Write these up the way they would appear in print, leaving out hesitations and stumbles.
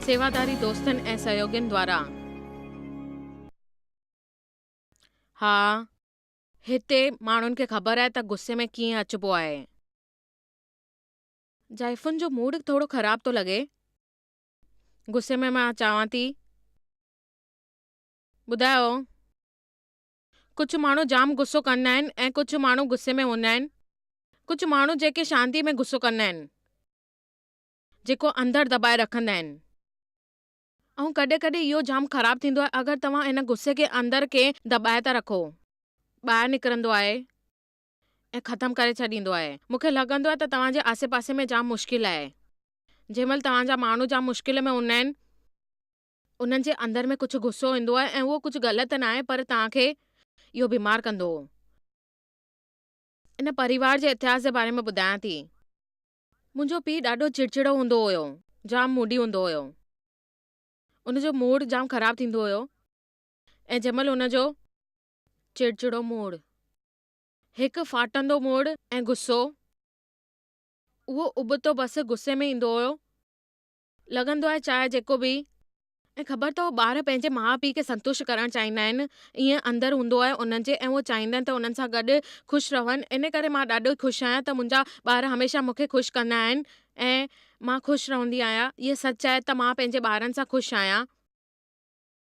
سيواداري دوستن ۽ سهيوڳين دوارا. ها، هتي ماڻهن کي خبر آهي ته غصي ۾ ڪيئن اچبو آهي. زائفن جو موڊ ٿورو خراب ٿو لڳي. غصي ۾ مان چوان ٿي. ٻڌايو. ڪجهه ماڻهو جام غصو ڪندا آهن ۽ ڪجهه ماڻهو غصي ۾ هوندا آهن. ڪجهه ماڻهو جيڪي شانتي ۾ غصو ڪندا آهن. جيڪو اندر دٻائي رکندا آهن. ۽ ڪڏهن ڪڏهن اهو جام خراب ٿيندو آهي اگر توهان ان غصي کي اندر کي دٻائي ٿا رکو. ٻاهر نڪرندو آهي ۽ ختم ڪري ڇڏيندو آهي. مون کي لڳندو آهي ته توهان جي آسي پاسي ۾ جام مشڪل آهي. جنهن مهل توهان جا ماڻهو جام مشڪل ۾ هوندا آهن. انهن جي اندر ۾ ڪجهه غصو ايندو آهي ۽ اهو ڪجهه غلط ناهي پر توهان کي اهو بيمار ڪندو. ان پريوار جي اتهاس جي باري ۾ ٻڌايان ٿي. منهنجو پيء ڏاڍو چڙچڙو هوندو هيو، جام موڊي هوندو هيو. ان جو موڊ جام خراب ٿيندو هيو ۽ جنهن مهل ان جو چڙچڙو موڊ، هڪ ڦاٽندو موڊ ۽ غصو، اهو ابتو بس غصي ۾ ايندو هيو. لڳندو آهي چاهي جيڪو به ۽ خبر اٿو ٻار پنهنجي ماء پيء کي سنتشٽ ڪرڻ چاهيندا آهن ائين اندر هوندو آهي انهن جي ۽ اهي چاهيندا آهن ته انهن سان گڏ خوش رهن ان ڪري مان ڏاڍو خوش آهيان ته منهنجا ٻار هميشه مون کي خوش ڪندا آهن ۽ مان خوش رهندي آهيان اهو سچ آهي ته مان پنهنجي ٻارن سان خوش آهيان.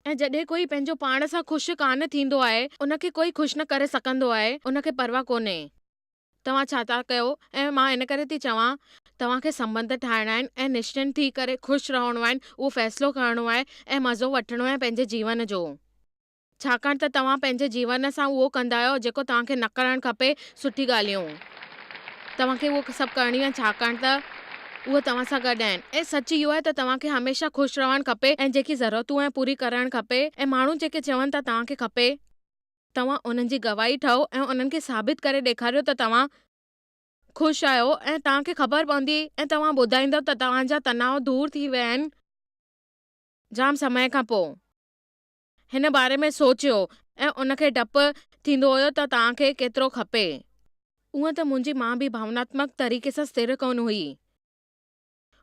۽ جڏهن ڪوئي پنهنجو پاڻ سان خوش ڪانه ٿيندو آهي ان کي ڪوئي خوش نه ڪري سگهندو آهي ان کي پرواهه ڪونهي. توهان ڇا ٿا ڪيو ۽ مان ان ڪري ٿي چوان توهان کي سنٻنڌ ٺاهڻا آهن ۽ نشچنت ٿي ڪري خوش رهڻو آهن اهو فيصلو ڪرڻو آهي ۽ مزو وٺڻو آهي پنهنجي جيون جو ڇاڪاڻ ته توهان پنهنجي جيون سان اهو ڪندا آهيو جيڪو توهان کي نه ڪرڻ کپي سٺي ڳالهيون توهان کي اهو سڀ ڪرڻيون آهن ڇاڪاڻ ته اهو توهان سان گڏ آهن ۽ سچ اهو آهي ته توهان کي هميشه خوش رهڻ کپي ۽ جيڪي ضرورتون آهن پوري ڪرڻ کپي ۽ ماڻهو جيڪي چون ٿا توهان کي کپي توهان انهن جي گواهي ٺهو ۽ انهن کي ثابت ڪري ڏيکاريو ته توهان خوش آهيو ۽ توهان کي خبر پوندي ۽ توهان ٻڌائيندؤ ته توهان جا تناء دور ٿي ويا آهن. جام سمي کان پوء هن باري ۾ سوچيو ۽ ان کي ڊپ ٿيندو هيو ته توهان کي ڪيترو کپي. هونء ته منهنجي ماء به ڀاوناتمڪ طريقي سان سٿر ڪونه هئي.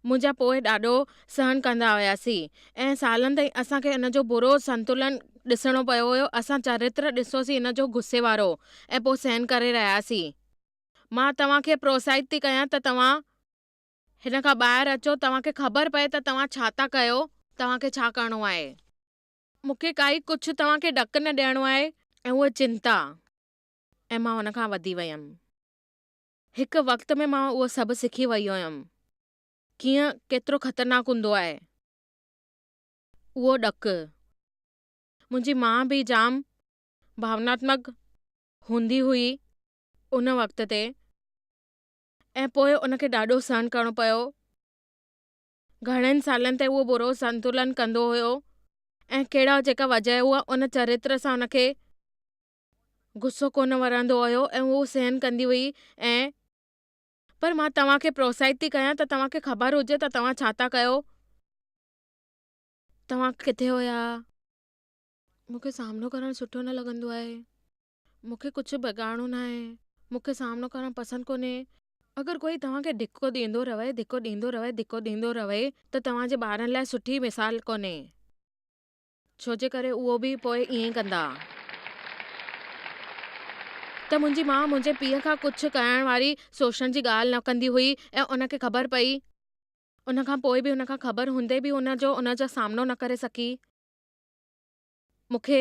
منهنجا پوء ڏاڏو سهن ڪندا هياسين ۽ سالن تائين اسان کي ان جو برو سنتلن ڏسڻو پيو هيو اسان چرتر ڏسوسين ان جو غصي وارو ۽ پوء سهن ڪري رهياسين. مان توهان کي پروتساهت ٿي ڪيان ته توهان هن کان ٻاهر اچو توهان کي خبر پئي ته توهان ڇا ٿا ڪيو توهان کي ڇا ڪرڻو آهي. مون کي ڪائي ڪجهه توهان کي ڏڪ نه ڏيڻو آهي. ۽ اها چنتا ۽ مان ان کان وڌي ويم. هڪ وقت ۾ مان اهو سڀ سکي وئي هيم. ڪيئن ڪيترو خطرناڪ هوندو آهي اهو ڏڪ. منهنجي ماء به جام ڀاوناتمڪ هوندي هئي ان وقت تي ۽ پوء ان کي ڏاڍو سهن ڪرڻو پيو. گهڻن سالن تائين اهو برو سنتولن ڪندو هيو ۽ ڪهڙا جيڪا وجهه هئا ان چرتر سان ان کي غصو ڪونه ورندو هيو ۽ هوء سهن ڪندي هئي ۽. پر مان توهان کي پروتساهت ٿي ڪيان ته توهان کي خبر هجي ته توهان ڇا ٿا ڪيو. توهان ڪٿي هيا؟ مون کي سامنو ڪرڻ سٺو نه لڳندو آهي. مون کي ڪجهه بگاڙڻو ناهي. مون کي سامنو ڪرڻ پسند ڪونهي. اگر ڪوئي توهان کي ڌڪو ڏيندو رهي، ڌڪو ڏيندو رهي، ڌڪو ڏيندو رهي ته توهان جي ٻارن لاء سٺي مثال ڪونهي. ڇو جي ڪري اهو به پوء ائين ئي ڪندا. ته منهنجي ماء منهنجي پيء کان ڪجهه ڪرڻ واري سوچڻ جي ڳالهه نه ڪندي هئي ۽ ان کي خبر پئي. ان کان پوء به ان کان خبر هوندي به ان جو ان جو سامنو نه ڪري سگهي. مون کي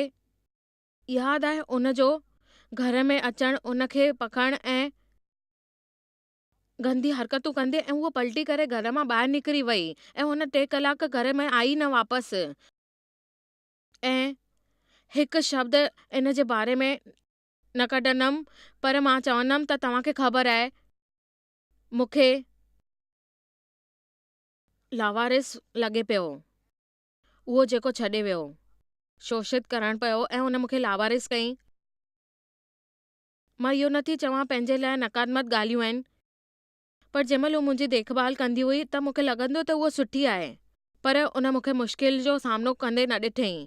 ياد آهي ان جو گهر ۾ اچڻ ان کي پڪڙڻ ۽. گندي حرڪتون ڪندي ۽ هوء پلٽي ڪري گهر مان ٻاهر نڪري وئي ۽ هن ٽي ڪلاڪ گهر ۾ آئي نه واپس ۽ هڪ شبد ان جي باري ۾ نه ڪڍندم پر مان چوندم ته توهان کي خبر آهي مون کي لاوارث لڳي پيو اهو جيڪو ڇڏي ويو. شوشت ڪرڻ پيو ۽ هن مون کي لاوارث ڪئي. مان اهو نه ٿي چوان پنهنجي لاء نڪاراتمڪ ڳالهيون آهن پر جنهن مهل هو منهنجي ديک ڀال ڪندي هئي ته مون کي لڳندو ته هوء سٺي آهي پر ان مون کي مشڪل جو سامنو ڪندي نه ڏٺئين.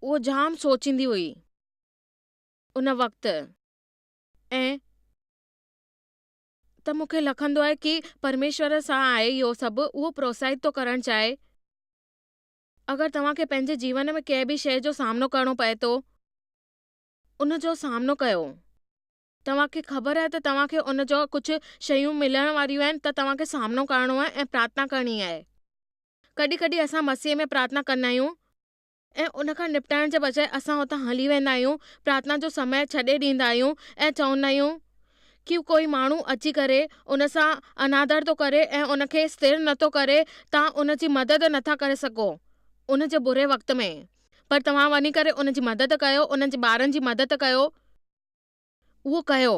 هوء جام سوچيندي هئي ان وقت ۽ ته مون کي لکندو آهي ڪي پرميشور سان آهي اهو سڀ اهو پروتساهت ٿو ڪرڻ چاهي. اگر توهان کي پنهنجي جيون ۾ ڪنهن به شيء جو سامنو ڪرڻو پئي ٿو، ان جو سامنو ڪيو. توهان کي خبر آهي ته توهان کي ان جو ڪجهه شيون ملڻ واريون آهن ته توهان کي سامنو ڪرڻو آهي ۽ پرارٿنا ڪرڻي آهي. ڪڏهن ڪڏهن اسان مسيح ۾ پرارٿنا ڪندا آهيون ۽ ان کان نپٽائڻ جي بجاء اسان اتان هلي ويندا آهيون، پرارٿنا جو سمي ڇڏي ڏيندا آهيون ۽ چوندا آهيون ڪي ڪوئي ماڻهو اچي ڪري ان سان انادر ٿو ڪري ۽ ان کي اسٿر نٿو ڪري، توهان ان جي مدد نٿا ڪري سگهو ان جي بري وقت ۾، پر توهان وڃي ڪري ان جي مدد ڪيو، انهن جي ٻارن جي مدد ڪيو، اهو ڪيو.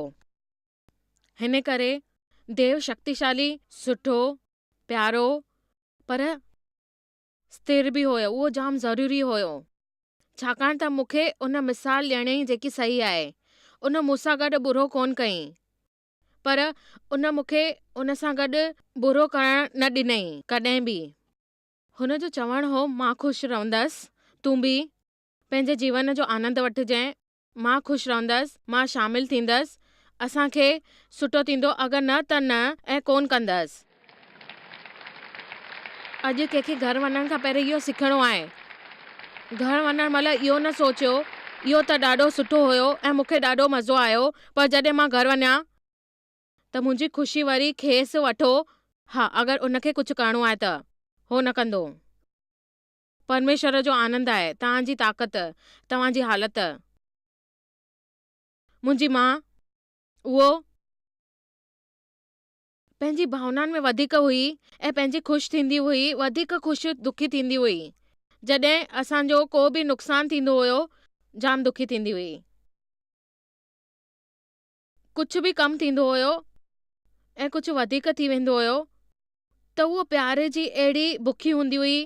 هن ڪري ديو شڪتيشالي، سٺو، پيارو پر اسٿر به هيو، اهو جام ضروري هيو. ڇاڪاڻ ته مون کي ان مثال ڏيڻي جيڪي صحيح آهي. ان مون سان گڏ برو ڪونه ڪيائين، پر ان مون کي ان سان گڏ برو ڪرڻ نه ڏنائين ڪڏهن به. هن جو چوڻ هو، مان خوش رهندس، تون به پنهنجي جيون جو آنند وٺجانء. مان خوش رهندس، مان شامل ٿيندس، اسان کي سٺو ٿيندو، اگر نه ته نه ۽ ڪونه ڪندس. اڄ ڪنهن کي گهر وڃڻ کان پهرين اهو سکڻو آهي. گهر وڃڻ مهل اهو نه سوچيو، اهو ته ڏاڍو سٺو هيو ۽ مون کي ڏاڍو مزو آيو، پر جڏهن مان گهر وڃان ته منهنجي خوشي وري کيس وٺو، ها اگر ان کي ڪجهه ڪرڻو آهي ته، هو نه ڪندو. پرميشور جو آنند آهي توهان جي طاقت، توهان جي حالت. منهنجي ماء اهو پنهنجي ڀاونائن ۾ وڌيڪ هئي ۽ پنهنجي خوش ٿيندي هئي، وڌيڪ خوش دکي ٿيندي هئي. جڏهن اسان جو ڪو به نقصان ٿيندو هيو، جام دکي ٿيندي هئي. ڪجهه به ڪم ٿيندو هيو ۽ ڪجهه وڌيڪ ٿي ويندو هيو ته هوء پيار جي اهڙي بکي هوندي هئي.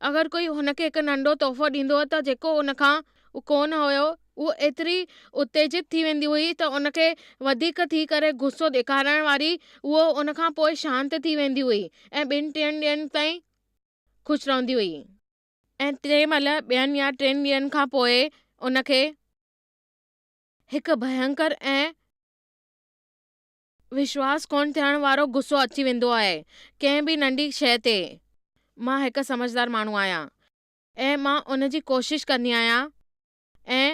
اگر ڪوئي هن کي هڪ ننڍو تحفو ڏيندو هو ته جيڪو ان کان ڪونه هيو هوء ايتري اتيجت ٿي ويندي هئي ته ان کي وڌيڪ ٿي ڪري غصو ڏيکارڻ واري هوء ان کان پوء شانت ٿي ويندي هئي ۽ ٻن ٽن ڏينهن تائين خوش رهندي هئي. ۽ تنهن مهل ٻين يا ٽن ڏينهن کان پوء ان کي. هڪ ڀينڪر ۽ وشواس ڪونه ٿيڻ وارو غصو اچي ويندو آهي ڪنهن به ننڍي شيء تي. مان هڪ سمجهدار ماڻهو آهيان ۽ مان ان جي ڪوشش ڪندي آهيان ۽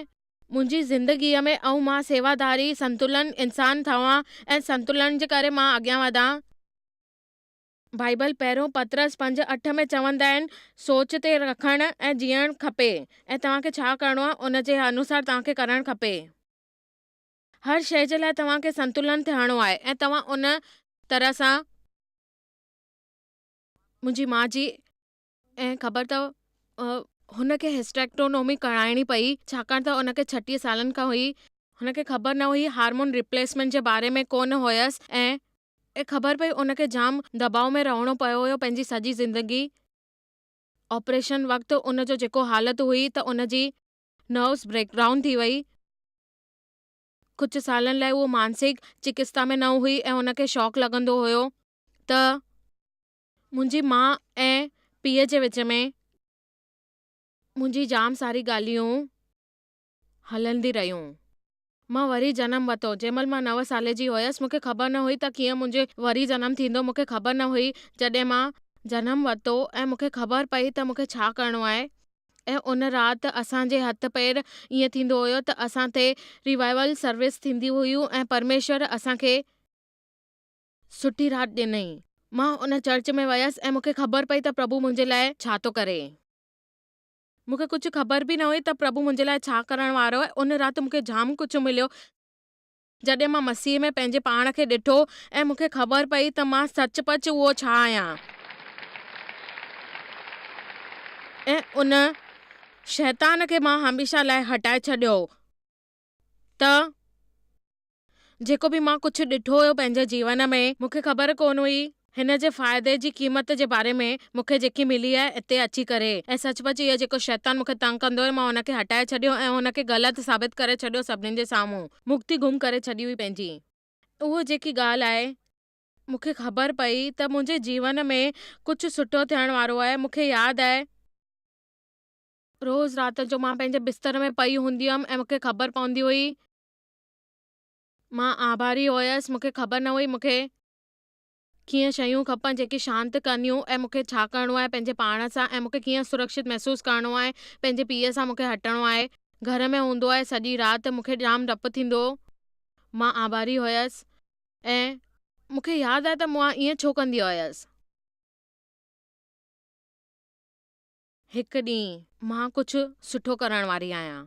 منهنجي زندگيء ۾ ۽ مان سيواداري سنتلن انسان ٺهان ۽ سنتلن جي ڪري مان اڳيان وڌان. بائيبل پهريون پطرس پنج اٺ ۾ چوندا آهن سوچ تي رکڻ ۽ جيئڻ کپي ۽ توهان کي ڇا ڪرڻو آهي ان جي انوسار توهان کي ڪرڻ کپي. هر شيء جي لاء توهان کي سنتلن ٿيڻو آهي ۽ توهان ان طرح سان منهنجي ماء جي ۽ خبر اٿو هن کي هسٽريڪٽونومي ڪرائڻي پئي ڇاڪاڻ ته ان کي 36 سالن کان هئي. هن کي خبر نه هئي هارمون ريپليسمينٽ جي باري ۾ ڪونه هيس ۽ خبر پئي ان کي جام دٻاء ۾ رهڻو پيو هيو پنهنجي سڄي زندگي. آپريشن وقت ان جو جيڪو حالت هئي ته ان جي نروس بريڪ ڊائون ٿي وئي. ڪجهه سالن لاء هوء مانسڪ چڪتسا ۾ نه هئي ۽ ان کي شاڪ لڳندو هيو ته. منهنجي ماء ۽ پيء جي وچ ۾ منهنجي جام ساري ڳالهيون هلندي رهيون. مان وري جنم ورتو. جنهن مهل مان نو سالي جي هيس، مون کي خبر نه هئي ته ڪيئن منهنجي وري جنم ٿيندو، مون کي خبر نه هئي. جڏهن مان جنم ورتو ۽ مون کي خبر پئي ته مون کي ڇا ڪرڻو آهي ۽ ان رات اسان جي هٿ پير ائين ٿيندو هيو ته اسان تي ريوائيول سروس ٿيندي هيون ۽ پرميشور اسان کي سٺي رات ڏنائين. مان ان چرچ ۾ ويس ۽ مون کي خبر پئي ته پرڀو منهنجي لاء ڇا ٿو ڪري. مون کي ڪجهه خبر به نه هئي ته پرڀو منهنجي لاء ڇا ڪرڻ وارو آهي. ان رات مون کي جام ڪجهه مليو. جڏهن مان مسيح ۾ پنهنجي پاڻ کي ڏٺو ۽ مون کي خبر پئي ته مان سچ پچ اهو ڇا آهيان. ۽ ان شيطان کي مان هميشه لاء هٽائي ڇڏيو ته. جيڪو به مان ڪجهه ڏٺو هيو پنهنجي جيون ۾. مون کي خبر ڪونه هئي هن جي فائدي جي قيمت جي باري ۾ مون کي جيڪي ملي آهي اتي اچي ڪري ۽ سچ پچ اهو جيڪو شيطان مون کي تنگ ڪندو هيو مان ان کي هٽائي ڇڏيو ۽ ان کي غلط ثابت ڪري ڇڏيو سڀني جي سامهون مڪتي گم ڪري ڇڏي هئي پنهنجي اهو جيڪي ڳالهه آهي مون کي خبر پئي ته منهنجي جيون ۾ ڪجهه سٺو ٿيڻ وارو آهي مون کي ياد آهي. روز رات جو مان پنهنجي بستر ۾ پئي هوندي هيم ۽ مون کي خبر پوندي هئي. مان آڀاري هيس، مون کي خبر نه هئي مون کي ڪيئن شيون کپن جيڪي شانت ڪنديون ۽ مون کي ڇا ڪرڻو آهي پنهنجي پاڻ سان ۽ مون کي ڪيئن سرڪشت محسوس ڪرڻو آهي پنهنجي پيء سان مون کي هٽڻو آهي. گهر ۾ هوندو آهي سڄي رات مون کي جام ڊپ ٿيندو هو. مان آڀاري هيس ۽ مون کي ياد آهي ته مان ائين ڇو ڪندي هيس. هڪ ڏينهن مان ڪجهه سٺو ڪرڻ واري آهيان.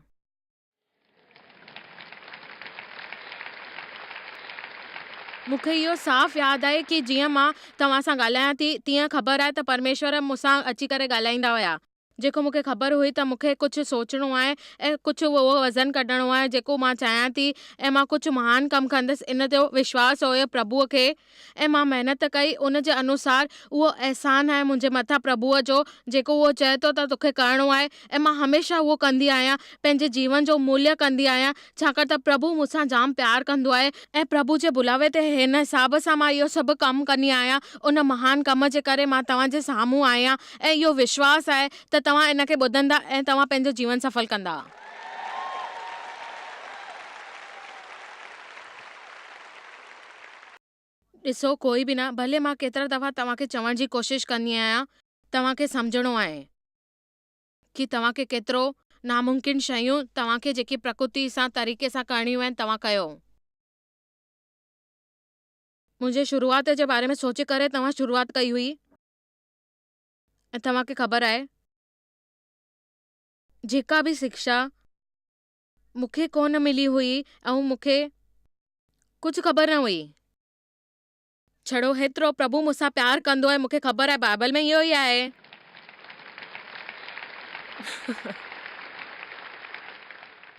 مون کي اهو صاف ياد آهي ڪي جيئن مان توهان سان ڳالهايان ٿي تيئن خبر آهي ته پرميشور مون سان اچي ڪري ڳالهائيندا هيا جيڪو مون کي خبر هئي ته مون کي ڪجهه سوچڻو آهي ۽ ڪجهه اهو وزن ڪڍڻو آهي جيڪو مان چاهيان ٿي ۽ مان ڪجهه مهان ڪم ڪندس ان جو وشواس هيو پرڀوء کي ۽ مان محنت ڪئي ان جي انوسار اهو احسان آهي منهنجي مٿان پرڀوء جو جيڪو اهو چئي ٿو ته توکي ڪرڻو آهي ۽ مان هميشه اهو ڪندي آهيان پنهنجي جيون جو موليه ڪندي آهيان ڇاڪاڻ ته پرڀو مون سان جام پيار ڪندو آهي ۽ پرڀو جي بلاوي تي هن حساب سان مان اهو سڀ ڪم ڪندي آهيان ان مهان ڪم جي ڪري مان توهان جي سامهون آهيان ۽ اهو وشواس آهي ته توهان ان کي ٻڌندا ۽ توهان پنهنجو جيون سڦل ڪندا. ڏسو ڪوئي به نه، ڀلي مان ڪيترا دفعا توهان کي چوڻ جي ڪوشش ڪندي آهيان، توهان کي سمجهڻو آهي ڪي توهان کي ڪيترو ناممڪن شيون توهان کي جيڪي پرڪرتي سان طريقي سان ڪرڻيون آهن توهان ڪيو. منهنجي شروعات جي باري ۾ سوچي ڪري توهان شروعات ڪئي هئي ۽ توهان کي خبر آهي جيڪا به شڪشا مون کي ڪونه ملي هئي ۽ مون کي ڪجهه خبر نه هئي. ڇڙو هيترو پرڀو مون سان پيار ڪندو آهي مون کي خبر آهي بائبل ۾ اهو ئي آهي.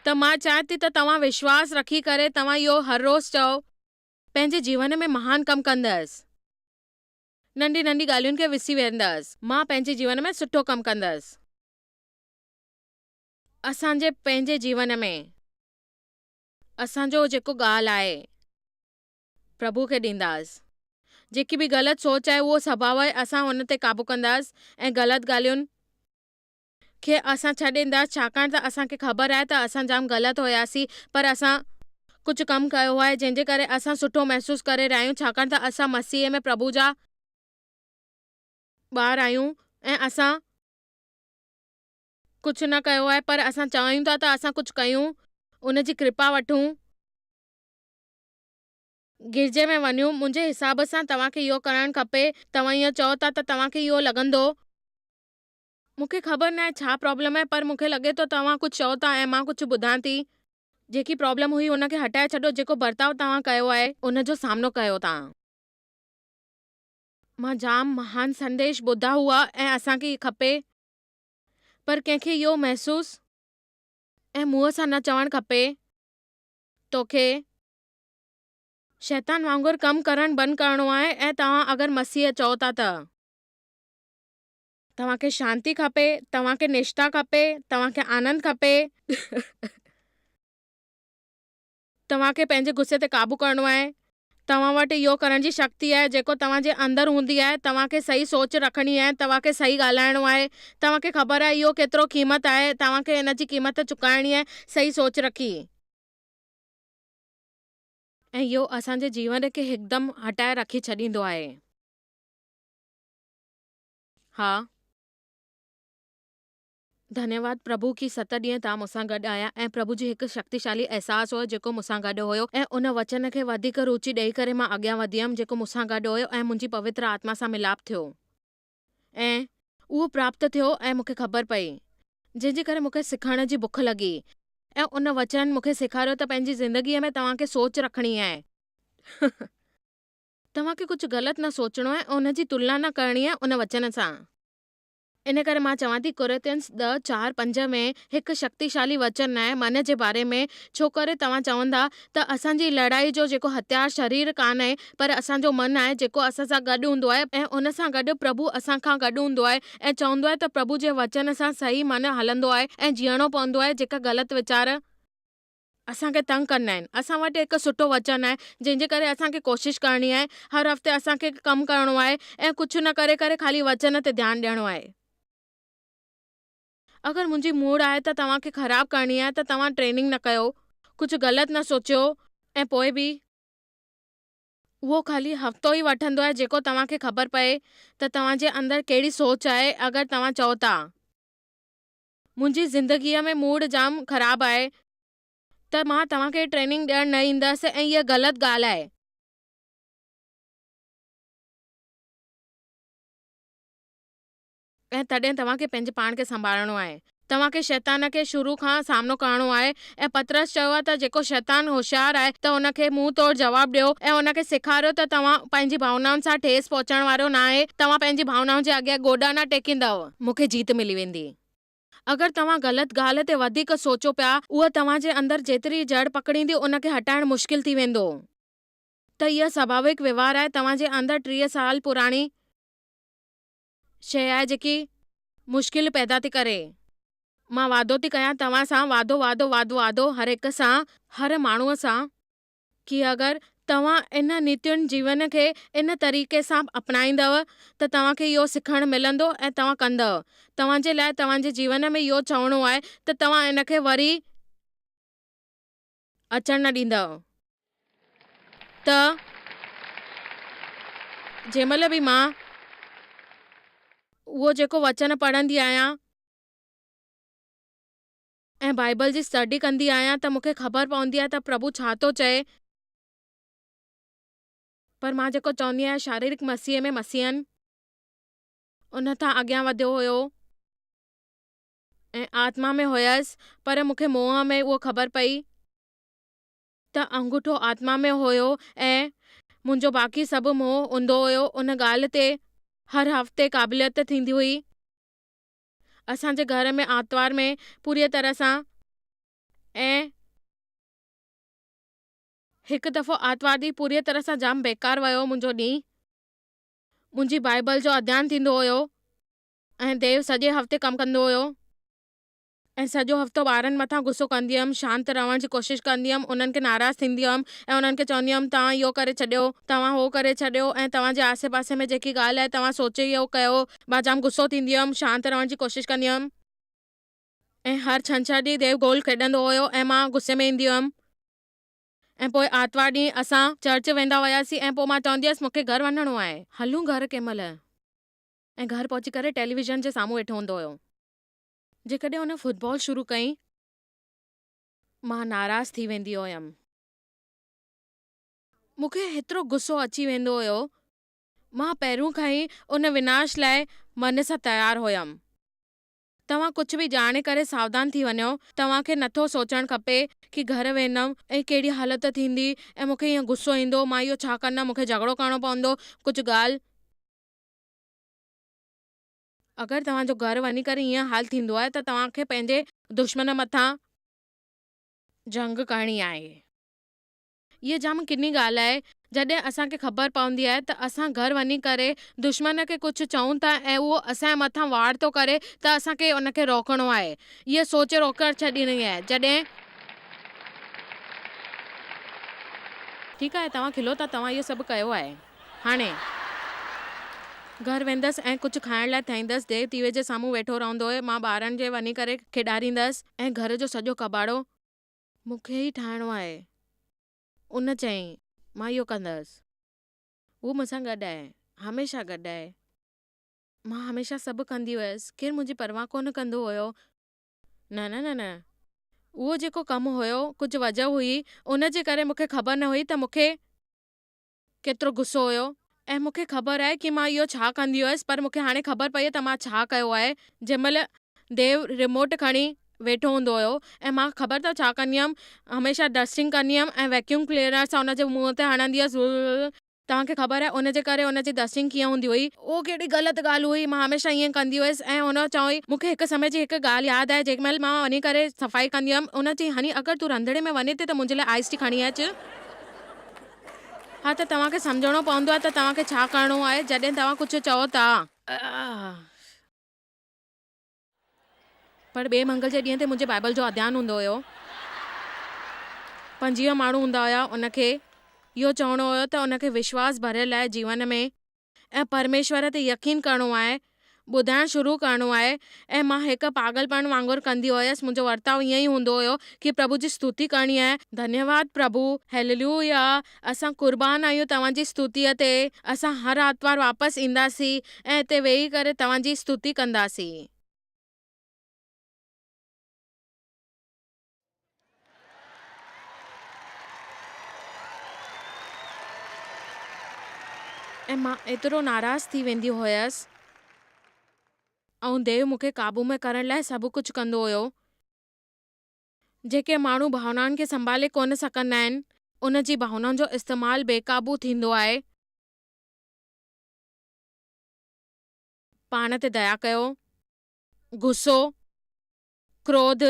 ته مان چاهيان ٿي ته توهان وشواس رکي ڪري توهان اهو هر روز چئو پنهنجي جيون ۾ مهان ڪم ڪندس. ننڍي ننڍي ڳالهين کي وسري ويندس. مان پنهنجي جيون ۾ سٺو ڪم ڪندس. اسان جي پنهنجي جيون ۾. اسان جو جيڪو ڳالهه آهي. پرڀو کي ڏينداس. جيڪي به غلط سوچ آهي اهو سڀاء آهي اسان ان تي قابو ڪنداس ۽ غلط ڳالهين کي اسان ڇڏينداس ڇاڪاڻ ته اسان کي خبر آهي ته اسان جام غلط هياسين پر اسان ڪجهه ڪم ڪيو آهي جنهن جي ڪري اسان سٺو محسوس ڪري رهيا آهيون ڇاڪاڻ ته اسان مسيح ۾ پرڀو جا ٻار آهيون ۽ اسان ڪجهه نه ڪيو آهي پر اسان چاهيون ٿا ته اسان ڪجهه ڪيون ان جي ڪرپا وٺون گرجي ۾ وڃون منهنجي حساب سان توهان کي اهو ڪرڻ کپي توهان ائين چئو ٿا ته توهان کي اهو لڳندو. مون کي خبر ناهي ڇا پرابلم آهي پر مون کي لڳي ٿو توهان ڪجهه چئو ٿا ۽ مان ڪجهه ٻڌان ٿي جيڪي پرابلم هئي ان کي هٽائي ڇڏيو جيڪو برتاء توهان ڪيو آهي ان جو سامنو ڪيو ٿا. مان جام مهان سنديش ٻڌا هئا ۽ اسان کي کپي. پر ڪنهن کي اهو محسوس ۽ منهن سان نه چوڻ کپي. توکي شيطان وانگر ڪم ڪرڻ بند ڪرڻو آهي ۽ توهان اگر مسيح چئو ٿا ته. توهان کي شانتي کپي، توهان کي نشٺا کپي، توهان کي آنند کپي. توهان کي پنهنجي غصي تي قابو ڪرڻو آهي. توهان وٽ اهو ڪرڻ جي شڪتي آهي جيڪو توهان جي اندر هوندي آهي. توهان کي صحيح سوچ رکڻي آهي. توهان کي صحيح ڳالهائڻو آهي. توهان کي خبر آهي اهو ڪيترو قيمت آهي. توهان کي ان جي قيمت چڪائڻي آهي. صحيح سوچ رکي. ۽ اهو اسان جي جيون کي هڪدم هٽائي رکي ڇڏيندو آهي. ها. ڌنيواد پرڀو ڪي ست ڏينهن توهان مون سان گڏ آهيا ۽ پرڀو جي هڪ شڪتيشالي احساس هيو جيڪو مون سان گڏ هيو ۽ ان وچن کي وڌيڪ روچي ڏئي ڪري مان اڳيان وڌيم جيڪو مون سان گڏ هيو ۽ منهنجي پوتر آتما سان ملاپ ٿيو ۽ اهو پراپت ٿيو ۽ مون کي خبر پئي جنهن جي ڪري مون کي سکڻ جي بک لڳي ۽ ان وچن مون کي سيکاريو ته پنهنجي زندگي ۾ توهان کي سوچ رکڻي آهي. توهان کي ڪجهه غلط نه سوچڻو آهي ۽ ان جي تلنا نه ڪرڻي آهي ان وچن سان. ان ڪري مان چوان ٿي ڪورنٿين ڏهه چار پنج ۾ هڪ شڪتيشالي وچن آهي من جي باري ۾ ڇو ڪري توهان چوندا ته اسان جي لڙائي جو جيڪو هٿيار شرير ڪانه آهي پر اسان جو من آهي جيڪو اسان سان گڏ هوندو آهي ۽ ان سان گڏ پرڀو اسان کان گڏ هوندو آهي ۽ چوندو آهي ته پرڀو جي وچن سان صحيح من هلندو آهي ۽ جيئڻو پوندو آهي جيڪا غلط ويچار اسان کي تنگ ڪندا آهن. اسان وٽ هڪ سٺو وچن آهي، جنهن جي ڪري اسان کي ڪوشش ڪرڻي آهي. هر هفتي اسان کي ڪم ڪرڻو آهي ۽ ڪجهه نه ڪري ڪري خالي وچن تي ڌيان ڏيڻو آهي. اگر منهنجي موڊ آهي ته توهان کي خراب ڪرڻي آهي ته توهان ٽريننگ نه ڪيو، ڪجهه غلط نه سوچيو ۽ پوء به. اهو خالي هفتو ئي وٺندو آهي جيڪو توهان کي خبر پئي ته توهان جي اندر ڪهڙي سوچ آهي اگر توهان چئو ٿا. منهنجي زندگيء ۾ موڊ جام خراب آهي ته مان توهان کي ٽريننگ ڏيڻ نه ايندس ۽ هيء غلط ڳالهه آهي. ۽ تڏهن توهان کي پنهنجي پاڻ کي سنڀالڻو آهي. توهان کي شيطان کي شروع کان سامنو ڪرڻو آهي ۽ پطرس چيو آهي ته جيڪو شيطان هوشيار آهي ته ان کي منهن توڙ جواب ڏيو ۽ ان کي سيکاريو ته توهان پنهنجي ڀاونائن سان ٺيس پهچڻ وارو ناهي، توهان پنهنجي ڀاونائن جي اڳيان گوڏا نه ٽيڪيندؤ. مون کي جيت ملي ويندي. اگر توهان غلط ڳالهه تي وڌيڪ سوچو پيا، اها توهان جي اندر جيتري جڙ پڪڙيندي ان کي هٽائڻ مشڪل ٿي ويندو. ته اها سڀاويڪ وهنوار آهي توهان جي اندر 30 سال پراڻي شيء آهي جيڪي مشڪل پيدا ٿي ڪري. مان وعدو ٿي ڪيان توهان سان وعدو وعدو وعدو وعدو هر هڪ سان هر ماڻهوء سان. ڪي اگر توهان ان نيتين جيون کي ان طريقي سان اپنائيندؤ ته توهان کي اهو سکڻ ملندو ۽ توهان ڪندؤ. توهان جي لاء توهان جي جيون ۾ اهو چوڻو آهي ته توهان ان کي وري اچڻ نه ڏيندؤ. ته جنهن مهل به مان اهو جيڪو وچن پڙهندي آهيان. ۽ بائيبل جي اسٽڊي ڪندي آهيان ته مون کي خبر پوندي آهي ته پرڀو ڇا ٿو چئي. پر مان جيڪو چوندي آهيان شاريرڪ مسيح ۾ مسيحن ان کان اڳيان وڌيو هيو ۽ آتما ۾ هيس پر مون کي موهه ۾ اهو خبر پئي ته انگوٺو آتما ۾ هيو ۽ منهنجو باقي سڀ موهه هوندو هيو ان ڳالهه تي هر هفتي قابليت ٿيندي هئي. اسان جي گهر ۾ آتوار ۾ پوريء طرح سان ۽ هڪ دفعو آتوار ڏينهن پوريء طرح سان جام بيڪار ويو منهنجو ڏينهن. منهنجي بائيبل جو اڌيان ٿيندو هيو ۽ ديو سڄي هفتي ڪم ڪندو هيو. ۽ سڄو هفتو ٻارن مٿان غصو ڪندي هيم، شانت رهڻ جي ڪوشش ڪندي هيم، انهن کي ناراض ٿيندي هيم ۽ انهن کي چوندي هيم توهان اهو ڪري ڇڏيو، توهان هو ڪري ڇڏيو ۽ توهان جي آسي پاسي ۾ جيڪي ڳالهه آهي توهان سوچي اهو ڪيو، مان جام غصو ٿيندي هيم، شانت رهڻ جي ڪوشش ڪندي هيم. ۽ هر ڇنڇر ڏينهن ديو گول کيڏندو هيو ۽ مان غصي ۾ ايندي هيم ۽ پوء آتوار ڏينهن اسان چرچ ويندا هياسين ۽ پوء مان چوندي هيس مون کي گهر وڃڻو آهي، هلون گهر ڪنهن مهل ۽ گهر پهچي ڪري ٽيليويزن جي سامهون ويٺو هوندو هيو. جيڪڏهن هن فٽبال شروع ڪئي، مان ناراض ٿي ويندي هيم. مون کي هيترو غصو اچي ويندو هيو. مان پهريون کان ئي ان وناش لاء من سان تيار هيم. توهان ڪجهه به ڄاڻي ڪري ساوڌان ٿي وڃو. توهان کي نٿو سوچڻ کپي ڪي گهر ويندم ۽ ڪهڙي حالت ٿيندي ۽ مون کي ائين غصو ايندو، مان اهو ڇا ڪندم، مون کي جهڳڙو ڪرڻو پوندو، ڪجهه ڳالهه. اگر توهان جو گهر وڃي ڪري ائين حال ٿيندو آهي ته توهان کي پنهنجي دشمن مٿان جنگ ڪرڻي آهي. هيء جام ڪني ڳالهه آهي جڏهن اسان کي خبر پوندي آهي ته اسان گهر وڃي ڪري دشمن کي ڪجهه چئون ٿا ۽ اهو اسان جي مٿان وار ٿو ڪري ته اسان کي ان کي روڪڻو آهي. هيء سوچ روڪي ڇڏڻي آهي. جڏهن. ٺيڪ آهي توهان کلو ٿا توهان اهو سڀ ڪيو آهي. هاڻي. گهر ويندس ۽ ڪجهه کائڻ لاء ٺاهيندس. ديو ٽي وي جي سامهون ويٺو رهندو هو. مان ٻارن کي وڃي ڪري کيڏاريندس. ۽ گهر جو سڄو ڪٻاڙو مون کي ئي ٺاهڻو آهي. ان چيائين، مان اهو ڪندس. هو مون سان گڏ آهي. هميشه گڏ آهي. مان هميشه سڀ ڪندي هيس. ڪير منهنجي پرواهه ڪونه ڪندو هيو. نه نه نه نه. اهو جيڪو ڪم هيو، ڪجهه وجهه هئي، ان جي ڪري مون کي خبر نه هئي ته مون کي. ڪيترو غصو هيو ۽ مون کي خبر آهي ڪي مان اهو ڇا ڪندي هيس پر مون کي هاڻي خبر پئي ته مان ڇا ڪيو آهي جنهن مهل ديو ريموٽ کڻي ويٺو هوندو هيو ۽ مان خبر اٿو ڇا ڪندي هيم هميشه ڊسٽنگ ڪندي هيم ۽ ويڪيوم ڪلينر سان ان جي منهن تي هڻندي هيس توهان کي خبر آهي ان جي ڪري ان جي ڊسٽنگ ڪيئن هوندي هئي اهو ڪهڙي غلط ڳالهه هئي مان هميشه ائين ڪندي هيس ۽ هن چيائين مون کي هڪ سمي جي هڪ ڳالهه ياد آهي جنهن مهل مان وڃي ڪري صفائي ڪندي هيم ان چيائين هني اگر تون رنڌڻي ۾ وڃين ٿي ته منهنجي لاء آئس ٽي کڻي اچ. ها ته توهان کي سمجهڻو پوندو آهي ته توهان کي ڇا ڪرڻو آهي جڏهن توهان ڪجهه چئو ٿا. پر ٻئي منگل جي ڏينهن تي منهنجي بائيبل جو اڌيان هوندو هيو. 25 ماڻهو هوندا هيا. ان کي اهو چوڻو هيو ته ان کي وشواس ڀريل آهي جيون ۾ ۽ پرميشور تي يقين ڪرڻو آهي. ٻڌائڻ شروع ڪرڻو آهي ۽ مان هڪ پاڳلپڻ وانگر ڪندي هيس منهنجو ورتاء ائين ئي هوندو هيو ڪي پرڀو جي ستوتي ڪرڻي آهي ڌنيواد پرڀو هيللويا اسان قربان آهيون توهان جي ستوتيء تي اسان هر آتوار واپس اينداسين ۽ هتي ويهي ڪري توهان جي ستوتي ڪنداسين. ۽ مان ايترو ناراض ٿي ويندي هيس ۽ ديو مون کي قابو ۾ ڪرڻ لاء سڀ ڪجهه ڪندو هيو. جيڪي ماڻهو ڀاونائن کي سنڀالي ڪونه سگهندا آهن، ان جي ڀاونائن جو استعمال بي قابو ٿيندو آهي. پاڻ تي ديا ڪيو. غصو، ڪروڌ.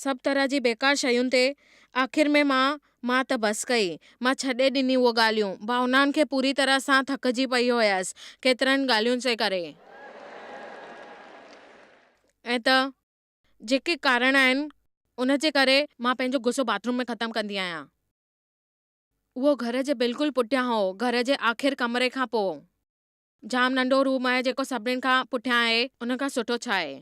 سڀ طرح جي بيڪار شين تي آخر ۾ مان مان ته بس ڪئي. مان ڇڏي ڏني اهو ڳالهيون. ڀاونائن کي پوري طرح سان ٿڪجي پئي هيس ڪيترن ڳالهين جي ڪري. ۽ ته جيڪي ڪارڻ آهن ان جي ڪري مان پنهنجو غصو باٿ روم ۾ ختم ڪندي آهيان. اهو گهر جي بلڪل پٺيان هو گهر جي آخر ڪمري کان پوء. جام ننڍو روم آهي جيڪو سڀني کان پٺيان آهي. ان کان سٺو ڇا آهي؟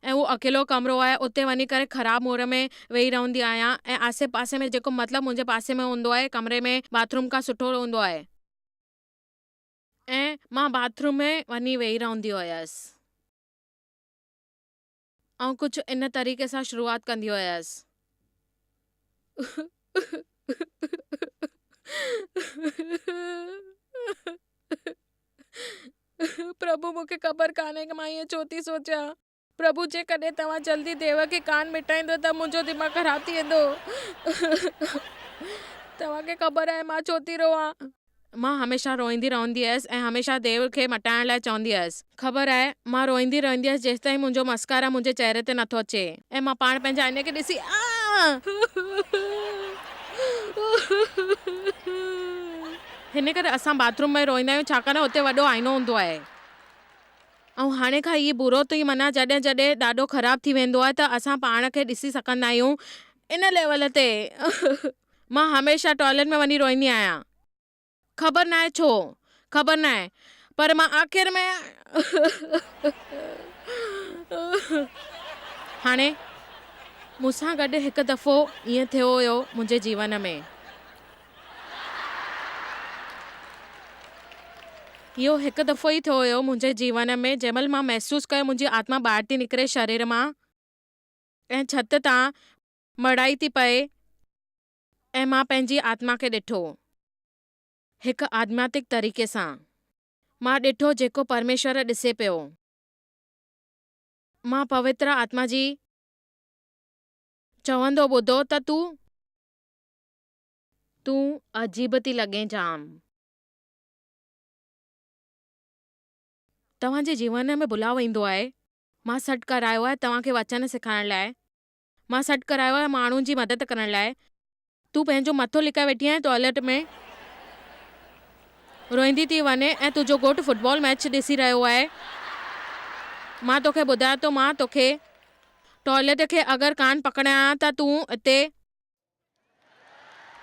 ۽ اهو اڪيلو ڪمرو آهي اتي وڃي ڪري خراب موڊ ۾ ويهي رهندي آهيان ۽ آسي پاسي ۾ جيڪو مطلب منهنجي پاسي ۾ هوندو آهي ڪمري ۾ باٿ روم کان سٺو هوندو آهي ۽ مان باٿ روم ۾ وڃي ويهي رهندي هيس ۽ ڪجهه ان طريقي سان شروعات ڪندي هيس. پرڀو مون کي خبر ڪانهي ته مان ائين ڇو ٿي سوچيان. پرڀو جيڪڏهن توهان جلدي ديو کي ڪانه مٽائيندو ته منهنجو دماغ خراب ٿي ويندو. توهان کي خبر آهي مان ڇو ٿي روئان. مان هميشه روئيندي رهندي هيس ۽ هميشه ديو کي مٽائڻ لاء چوندي هيس. خبر آهي مان روئيندي رهندي هيس جيستائين منهنجو مسڪارا منهنجي چهري تي نٿو اچي ۽ مان پاڻ پنهنجي آئيني کي ڏسي هن ڪري اسان باٿ روم ۾ روئيندا آهيون ڇاڪاڻ اتي وڏو آئينو هوندو آهي. ۽ هاڻي کان هي برو ٿي معنيٰ جڏهن جڏهن ڏاڍو خراب ٿي ويندو آهي ته اسان پاڻ کي ڏسي سگهندا آهيون ان ليول تي. مان هميشه ٽوائليٽ ۾ وڃي روئيندي آهيان. خبر ناهي ڇو؟ خبر ناهي پر مان آخر ۾. هاڻي مون سان گڏ هڪ دفعو ائين ٿيو هيو منهنجي جيون ۾. اهو هڪ دفعو ئي ٿيو هيو منهنجي جيون ۾ جنهن مهل مان محسوس ڪيو منهنجي آتما ٻاهر ٿي نڪري شرير مان ۽ ڇت تان مڙائي ٿي پئي ۽ مان پنهنجي آتما کي ڏٺو هڪ آڌماتڪ طريقي سان مان ڏٺو جيڪو پرميشور ڏسي پيو مان پوتر آتما جي چوندو ٻڌو ته تون تون عجيب ٿي لڳين جام. توهان جي جيون ۾ بلاء ايندو آهي. مان سڏ ڪرايو آهي توهان کي وچن سيکارڻ لاء. مان سڏ ڪرايو آهي ماڻهن جي مدد ڪرڻ لاء. تون پنهنجو مٿو لڪائي ويٺي آهين ٽوائليٽ ۾. روئيندي ٿي وڃين ۽ تنهنجو گهوٽ فٽبال ميچ ڏسي رهيو آهي. مان توکي ٻڌايان ٿو مان توکي ٽوائليٽ کي اگر ڪانه پڪڙيان ها ته تون اتي.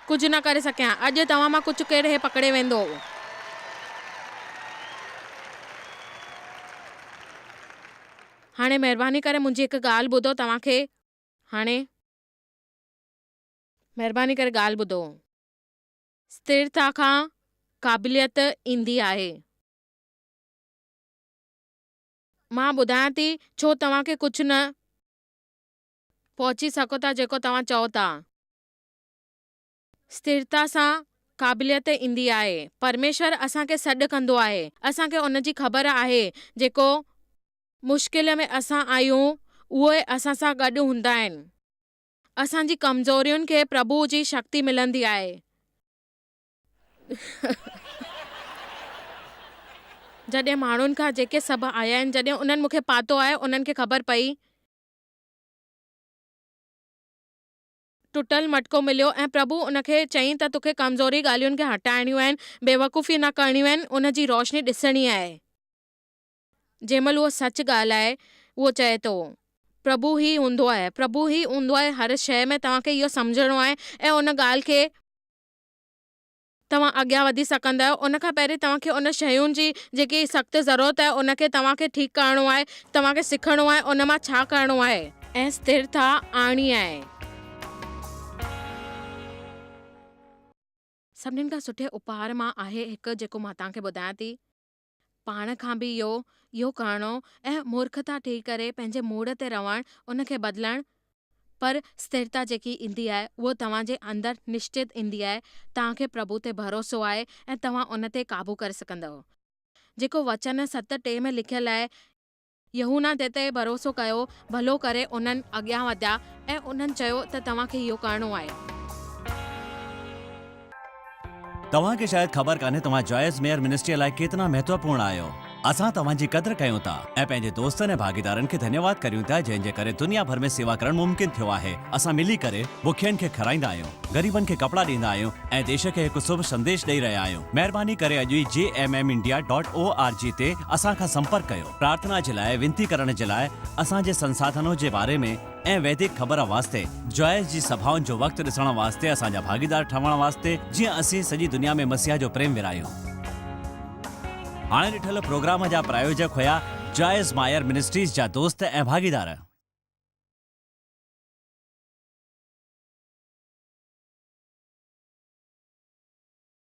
ڪجهه نه ڪري سگهيان. اڄ توهان مان ڪجهه ڪير هي پڪڙي ويندو. هاڻي مهرباني ڪري منهنجي هڪ ڳالهه ٻڌو توهان کي هاڻي. مهرباني ڪري ڳالهه ٻڌو. استرتا کان قابليت ايندي آهي. مان ٻڌايان ٿي ڇو توهان کي ڪجهه نه. پهچي سگهو ٿا جيڪو توهان چئو ٿا. استرتا سان قابليت ايندي آهي. پرميشور اسان کي سڏ ڪندو آهي. اسان کي ان جي خبر آهي جيڪو مشڪل ۾ اسان آهيون اهي اسان سان گڏ هوندا آهن. اسان جي ڪمزورين کي پرڀو جي شڪتي ملندي آهي. جڏهن ماڻهن کان جيڪي سڀ آيا آهن جڏهن انهن مون کي پاتو آهي انهن کي خبر پئي. ٽٽل مٽڪو مليو ۽ پرڀو ان کي چيائين ته توکي ڪمزوري ڳالهين کي هٽائڻيون آهن، بيوقوفي نه ڪرڻيون آهن، ان جي روشني ڏسڻي آهي. جنهن مهل اهو سچ ڳالهه آهي، اهو چئي ٿو. پرڀو ئي هوندو آهي، پرڀو ئي هوندو آهي هر شيء ۾ توهان کي اهو سمجهڻو آهي ۽ ان ڳالهه کي. توهان اڳيان وڌي سگهندا آهيو. ان کان پهرين توهان کي ان شين جي جيڪي سخت ضرورت آهي ان کي توهان کي ٺيڪ ڪرڻو آهي، توهان کي سکڻو آهي ان مان ڇا ڪرڻو آهي. ۽ اسٿرتا آڻڻي آهي. سڀني کان سٺي اپهار مان آهي هڪ جيڪو مان توهان کي ٻڌايان ٿي. پاڻ کان به اهو اهو ڪرڻو ۽ مورکتا ٺهي ڪري پنهنجي موڊ تي رهڻ ان کي بدلڻ پر اسٿرتا جيڪي ايندي آهي اهو توهان جي اندر نشچت ايندي آهي توهان کي پرڀو تي ڀروسو آهي ۽ توهان ان تي قابو ڪري سگهندؤ جيڪو وچن ست ٽي ۾ لکيل آهي يوحنا تنهن تي ڀروسو ڪيو، ڀلو ڪري انهن اڳيان وڌيا ۽ انهن چيو ته توهان کي اهو ڪرڻو آهي. توهان کي شايد خبر ڪانهي توهان جوائس ميئر منسٽريء لاء ڪيتنا مهتوپورڻ آهيو. اسان توهان جي قدر ڪيون ٿا ۽ پنهنجي دوستن ۽ ڀاڳيدارن کي ڌنيواد ڪريون ٿا جنهن جي ڪري دنيا ڀر ۾ سيوا ڪرڻ ممڪن ٿيو آهي. اسان ملي ڪري بکين کي کارائيندا آهيون، غريبن کي ڪپڙا ڏيندا آهيون ۽ ديش کي هڪ شڀ سنديش ڏئي رهيا آهيون. مهرباني ڪري اڄ ئي J M M India dot O R G تي اسان کان سمپرڪ ڪيو. پرارٿنا جي لاء وينتي ڪرڻ جي لاء اسان جي سنساڌنو جي باري ۾ ۽ ويدڪ خبر واسطي جوائس جي سڀائن جو وقت ڏسڻ واسطي اسان جا ڀاڳيدار ٺهڻ واسطي جيئن اسين سڄي دنيا ۾ مسيح جو پريم ورهايون. هاڻي ڏٺل پروگرام جا پرايوجڪ هيا جوائس مائر منسٽريز جا دوست ۽ ڀاڳيدار.